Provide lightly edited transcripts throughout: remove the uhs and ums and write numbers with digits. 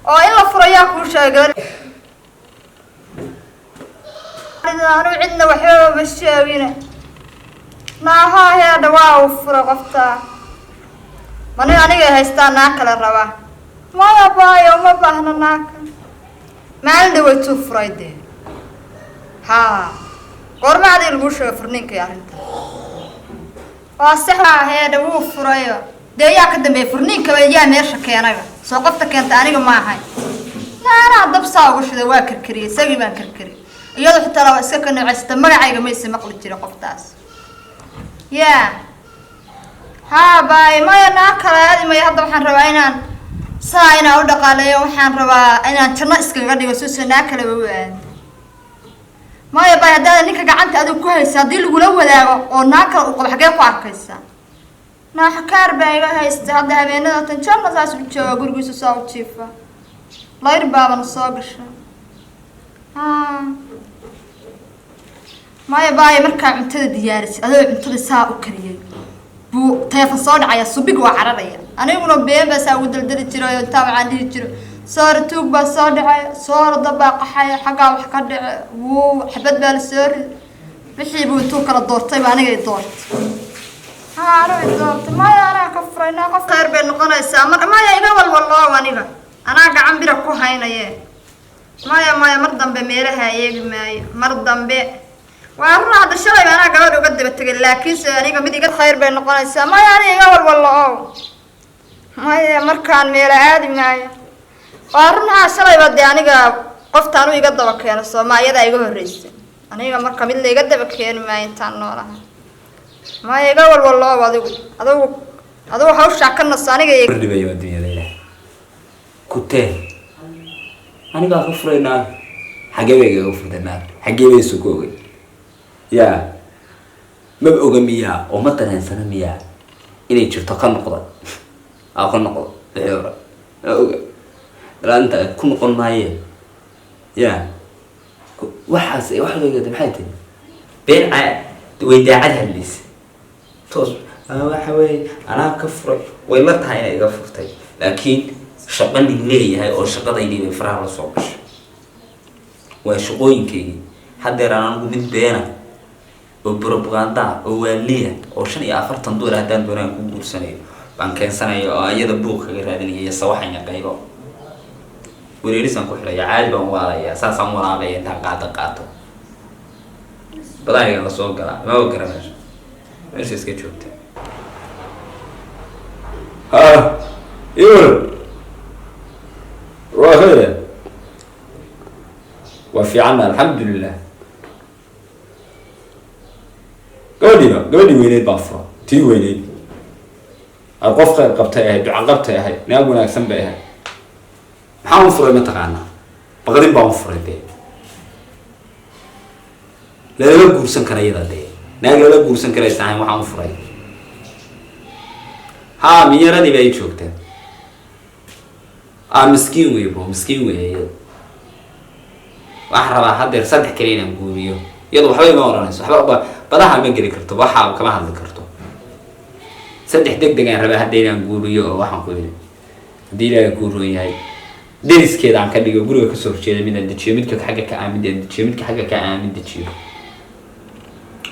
Oo in la furayaa kuu sheegay? Anu cidna waxbaba ma sheegine. Naahaa heedha, waa uu furay qoftaa. Mani anigay haystaa naa kale rabaa? Maya baayo, uma baahna naaka. Maalin dhaweytuu furay dee. Haa, goorma adiga laguu sheegay furniinkay arrinta? Waa sax heedha, wuu furayo dee. Yaa ka dambeeyay furniinkaba? Yaa meesha keenayba? Soo qofta keenta aniga ma ahay. Naanaa dab saa ugu shiday, waa karkariyey, isagii baan karkariyey. Iyadoo xitaa waa iska ka nocaysata, magacayga maysa maqli jira qoftaas. Ya haa baay, maya, naa kale aadi maya. Hadda waxaan rabaa inaan saa inaan u dhaqaaleeyo, waxaan rabaa inaan janno iskaga dhigo suusa naa kaleba u aado. Maya baay, haddaada ninka gacanta adigu ku haysa, haddii lagula wadaago oo naa kale uu qabo, xagee ku arkaysaa? Naaxakaar baa iga haysta hadda. Habeenada tan janno saas u jooga, gurigiisa saa u jiifa, layr baabana soo gasha. Haa maya baaya, markaa cuntada diyaarisid, adoo cuntada saa u kariyay buu taleefon soo dhacaya, subig waa cararaya. Aniguna been baa saa ugu daldali jiray oo intaa waxaan dhihi jiro: soora, tuug baa soo dhacay, soora, dab baa qaxaya, xaggaa wax ka dhace, wuu xabad baa la soo riday. Wixii buu intuu kala doortayba aniga i doortay. Haa, aniga i doortay. Maya, anaa ka furaynaa qof, khayr bay noqonaysaa. Mar maya, iga walwaloow, aniga anaa gacan bira ku haynaye. Maya maya, mar dambe meelaha eegi maayo, mar dambe. Waa run, hadda shalayba anaa gabadh uga daba tegay, laakiinse aniga mid iga khayr bay noqonaysaa. Maya, aniga iga walwaloow. Maya, markaan meelo aadi maayo. Waa run, haa, shalayba dee aniga qoftaan u iga daba keeno sooma, iyadaa iga horreysa aniga. Marka mid la iga daba keeni maayo intaan noolaha. Maya, iga walwaloow. Adigu adigu adigu hawshaa ka naso, aniga iga Dhibayo adduunyada ilaah kutee. Anigaa ka furay naag. Xagee bay igaga furtay naag? Xagee bay isu ku ogay? Yaa maba oga miyaa oo ma dareensana miyaa inay jirto? Ka noqda aa ka noqdo wixii hore ma oga ilaanta ku noqon maaye. Ya waxaas wax looga maxay tahay? Been way daacad hadlaysa toos. Waxa weeye anaa ka furay, way la tahay inay iga furtay, laakiin shaqo nin leeyahay oo shaqadaydii bay faraha la soo gashay. Waa shaqooyinkaygii. Haddeer aan anigu mid beena oo propaganda oo waaliya oo 45 dular haddaan doonaan ku guursanayo baan keensanaya oo iyada buuq kaga raadinaya iyo sawaxanya qaylo wareerisaan ku xidhaya. Caadi baan waalaya, saasaan walaaqaya intaan qaado qaato badaaga la soo galaa. Maba gara meesha, meesha iska joogta. Ha, iwar waa khayr, waa fiicanna, alxamdulilah. Gabadhiiba, gabadhii weyneyd baa fura. Tii weyneyd aad qof khayr qabtay ahayd, duca qabtay ahayd, naag wanaagsan bay ahayd. Maxaan u furay mataqaanaa? Baqdin baan u furay dee. Lalama guursan kara iyada dee, naag lala guursan karaysa ahayn waxaan u furay. Haa, minyaradii ba ay joogtaa. Ah, miskiin wey bo, miskiin wey iyada. Waxaan rabaa haddeer saddex kale inaan guuriyo. Iyadu waxba ima oranayso, waxba badaha ma geli karto, waxa kama hadli karto. Saddex deg deg aan rabaa hadda inaan guuriyo oo waxaan ku yidhi haddii Ilaahay kuu roon yahay deriskeeda aan ka dhigo, guriga kasoo horjeeda mid aan dejiyo, midka xagga ka aan mid aan dejiyo, midka xagga ka aan mid dejiyo.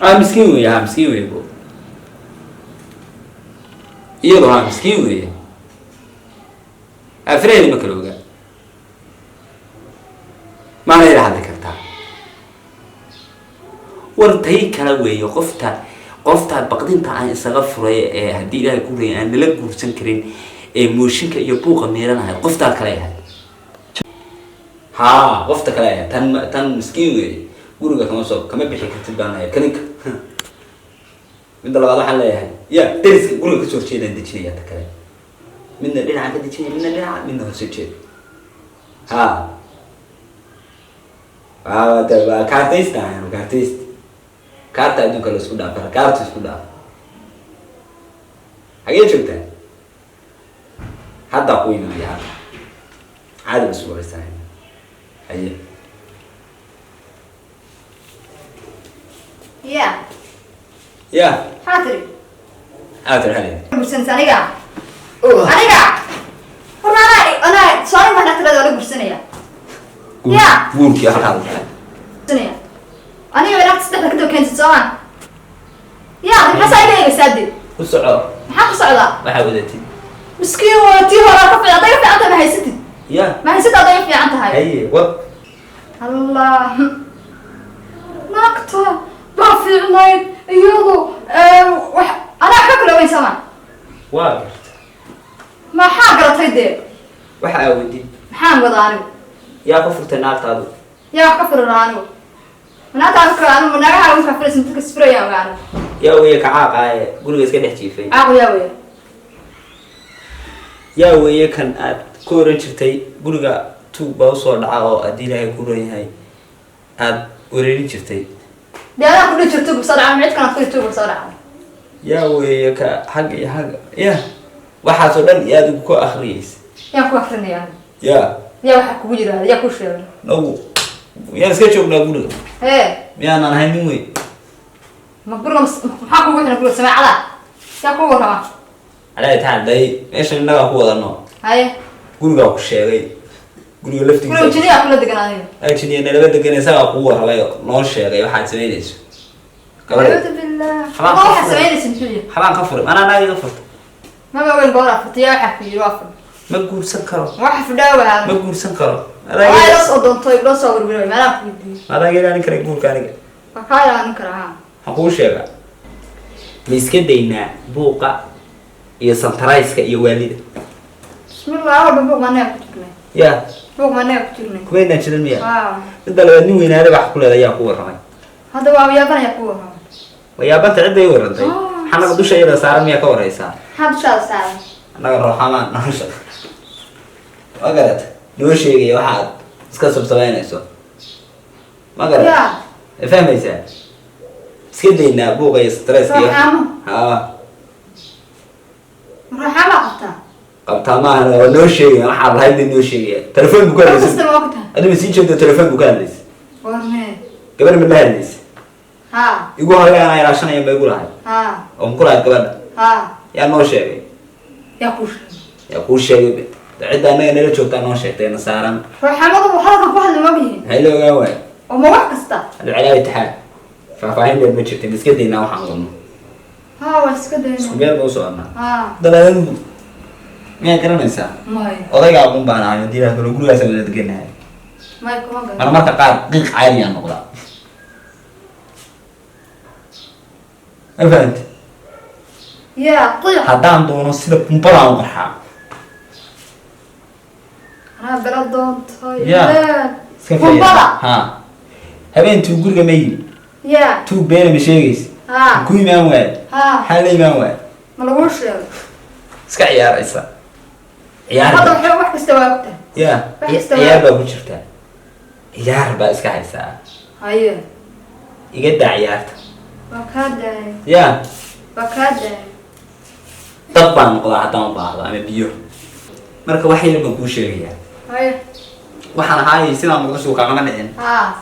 Ah, miskiin wey. Ha, miskiin wey bo iyadu. Ha, miskiin wey. Afreedi ma kala ogaa, maana ila hadli kartaa. War tay kala weeye. Qofta, qoftaa baqdinta aan isaga furay ee haddii Ilaahay ku rayay aan nala guursan karin ee mooshinka iyo buuqa meelanahay, qoftaa kale ahayd. Haa, qofta kale ahayd. Tan, tan miskiin weeye, guriga kama soo kama bixi kartid baan leeyahay. Kaninka midda labaad waxaan leeyahay ya deriska guriga kasoo horjeedaan dejinaya. Ta kale midna dhinaca ka dejinaya, midna dhinaca, midna horsoo jeeda. Ha, waa kaartaysta, kaartaysta, kaarta adduunka la isku dhaafa, kaarta isku dhaafa. Xagee joogtaa haddaa? Ku imanaya hadda, caadi ba isku wareysanayna. Haye. Ya. Ya. Maxaa tiri? Aa tiri xalay. Guursanaysa aniga? Aniga war anaa anaa soo imaan tirada la Ya. Guurkii halkaa u galay. Tusinaya. Aniga inaad saddexda kadib keentid soo ma? Yaa, maxaa saa iga eegaysaa dee? Ku soco. Maxaa ku socdaa? Waxaa wadatid. Miskiin waa tii hore ka fiican, hadday ka fiican tahay ma haysatid. Ya. Ma haysatid hadday ka fiican tahay. Haye, wad. Allah, naagta baa fiicnayd iyadu wax anaa ka kala ogeyn sama. Waa garta. Maxaa garatay dee? Waxa aa wadid. Maxaan wadaa anigu? Yaa ka furtay naagtaadu? Yaa wax ka firan anigu? Manaata ka anigu nagaha ugu ka firaysan dadka sfurayaan ogaa anigu. Yaa weeye kacaaqaaye guriga iska dhex jiifay? Caaqu yaa weeye? Yaa weeye kan aad ku oran jirtay guriga tuug baa usoo dhaca oo haddii Ilaahay ku ron yahay aad wareerin jirtay? Dee adaa ku dhihi jirto tuug soo dhaca, cid kana ku tuug soo dhaca. Yaa weeye ka xagga iyo xagga ya waxaasoo dhan iyo adigu ku akhriyeysa? Yaan ku akrinaya anigu? Ya. Yaa waxaa kugu yidhaahda? Yaa ku sheegay? Nagu miyaan iska joognaa guriga? Hee. Miyaanan ahayn nin weyn? Ma guriga maxaa kugu xiran guriga sameecada? Yaa ku warrama? Calaa taxal day meeshan innagaa ku wadano. Haye. Gurigaa ku sheegay guriga guriga laftigiisa. Jiniyaa kula degan aniga. Ajiniya nalaba degan, isagaa kugu warramay oo noo sheegay waxaad samaynayso gabadha. Acuudu billah. Xabaan ma ka waxaa furay. samaynaysa muxuu yahay? Xabaan ka furay manaa naag iga furta. Maba ogeyn goor afurtay. Yaa waxaa ku yidhi waa fur? Ma guursan karo. Waxa fidhaawa. Ma guursan karo. Waa ila soo doonto, igla soo werweray meelaha ku weydiiyey. Adaa ilaalin kara guurka aniga. Waa kaa ilaalin karaa ha. Waxaan kuu sheegaa, ma iska daynaa buuqa iyo santarayska iyo waalida? Bismillah, walba buuq maanaga ku jirnay. Ya. Buuq maanaga ku jirnay. Kumaynaan jirin miya? Waa. Midda labaad, nin weynaada wax ku leeda ayaa ku warramay. Hadda waa yaabanaya ku warrama. Wayaabanta cidday warrantay. Ah. Maxaa naga dusha iyada saaran miyaa ka warraysaa? Maxaa dushaada saaran? Annaga rooxamaan nolosha ma garata noo sheegaya waxaad iska sabsabaynayso ma garata. Ya. Ma fahmaysaa? Iska daynaa buuqa iyo stresska iyo Rooxaamo. Ha. Rooxaamaa qabtaa? Qabtaa maaha, waa noo sheegaya waxaad lahayd bay noo sheegaya. Telefoon buu ku Mar hadlaysa. kasta ma ogtahay? Adiga sii jeedo, telefoon buu ka hadlaysa. Warmee? Gabar ma la hadlaysa? Ha. Igu hore anaa ilaashanaya ba igu lahayd. Ha. Oo ma ku lahayd gabadha? Ha. Yaa noo sheegay? Yaa kuu sheegay? Yaa kuu sheegay? Cidda annaga nala joogtaa noo sheegtay na saaran. Rooxaamadu hadalkan ku hadli ma ogyihiin? Maxay la ogaan waaya? Oo ma wax kasta? Hada calaa itixaad faahfaahin dheer ma jirta. Ma iska daynaa waxaan wadno? Ha, waa iska Isku dayna. meel ba u soconaa. Ha. Dalaadadu miyaad garanaysaa? May. Odayga aqun baan ahay hadii ilaah kalo gurigaas wada deganahay. May, kuma garan. Mar marka qaar qiiq caadiyaan noqdaa, ma fahamti? Yaa qiiq? Haddaan doono sida bumbadaan u qarxaa. Anaa belo doontay. Ya. Iska fayda. Bumbada? Ha, habeentuu guriga ma yimi? Yaa. Tuug beena ma sheegaysa? Ha. Ku imaan waaya? Ha. Maxaa la imaan waaya? Ma laguu sheego? Iska ciyaaraysa ciyaar. Hadda waxay wax kasta waa ogtahay. Ya. Wax kasta Ciyaar baa ku jirtaa, ciyaar baa iska haysaa. Haye. Iga daa ciyaarta. Waa kaa daayay. Ya. Waa kaa daayay. Dab baan noqdaa haddaan u baahdo ama biyo. Marka wax yar baan kuu sheegayaa. Haye. Waxaan ahaayay sidaan noqdo suu kaagama dhicin. Ha.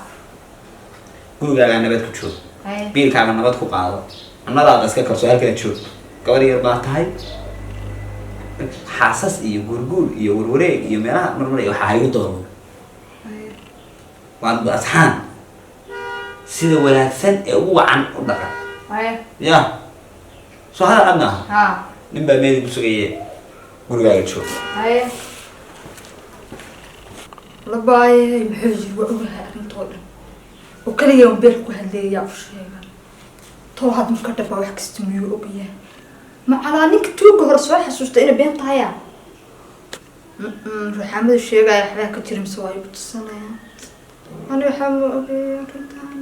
Gurigaagaa nabad ku joog. Haye. Biilkaaga nabad ku qaado, cunadaada iska karso, halkaa joog. Gabar yar baa tahay. Xaasas iyo guurguur iyo warwareeg iyo meelaha marmar waxaa haygu doono. Haye. Waa asxaan sida wanaagsan ee ugu wacan u dhaqan. Haye. Ya, soo hadal cad maaha. Ha. Nin baa meel ku sugaye, gurigaaga joog. Haye. Labaaye, muxuu yiri? Waa ogahay arrintoo dhan oo kaliya un beel ku hadleeyaa u sheegan too had marka dhaba wax kasta miyuu ogyahay? Macalaa ninka tuuga hore soo xasuusta inay been tahaya ruuxaamadu sheegaya waxbaa ka jira mise waa igu tusanaya? Ani waxaa ma ogay arrintan.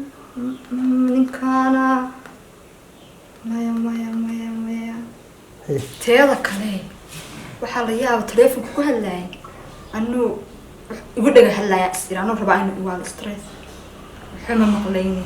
Ninkaana maya, maya, maya, maya. Teeda kale waxaa la yaaba taleefonka ku hadlaayay anuu igu dhaga hadlaaya is iri anuu rabaa inuu iwaalo stress waxba ma maqlayni.